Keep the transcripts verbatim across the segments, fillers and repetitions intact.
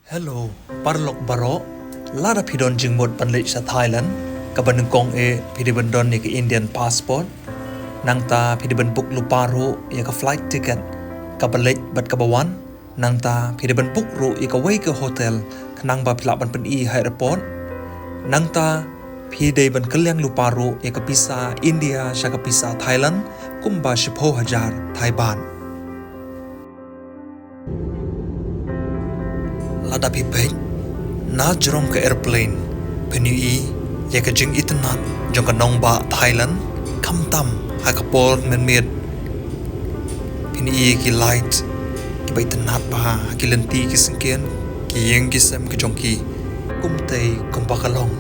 Hello, paralok baroh. Lada phi don jingmut ban leit sha Thailand, kaba nyngkong eh phi dei ban don ïa ka Indian passport. Nangta phi dei ban book lypa ruh ïa ka flight ticket, kaba leit bad kaba wan. Nangta phi dei ban book ruh ïa kawei ka hotel khnang ba phi lah ban pyni ha airport. Nangta phi dei ban kylliang lypa ruh ïa ka pisa India sha ka pisa Thailand kumba shiphew hajar Thai baht. Lada phi peit na jrong ka airplane, phin ïohi ïa ka jingitynnad jong ka nongbah Thailand, khamtam ha ka por mynmiet. Phin ïohi ïa ki light kiba itynnad bha ha ki lynti ki syngkien, ki ïing ki sem ki jong ki, kumtei kumba ka long.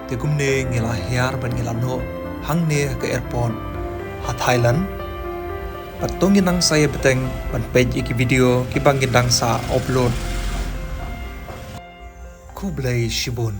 Te kumne ngi la hiar bad ngi la noh hangne ha ka airport ha Thailand. Bad to ngin nang sa ïa bteng ban peit ïa ki video kiba ngin dang sa upload. Khublei shibun.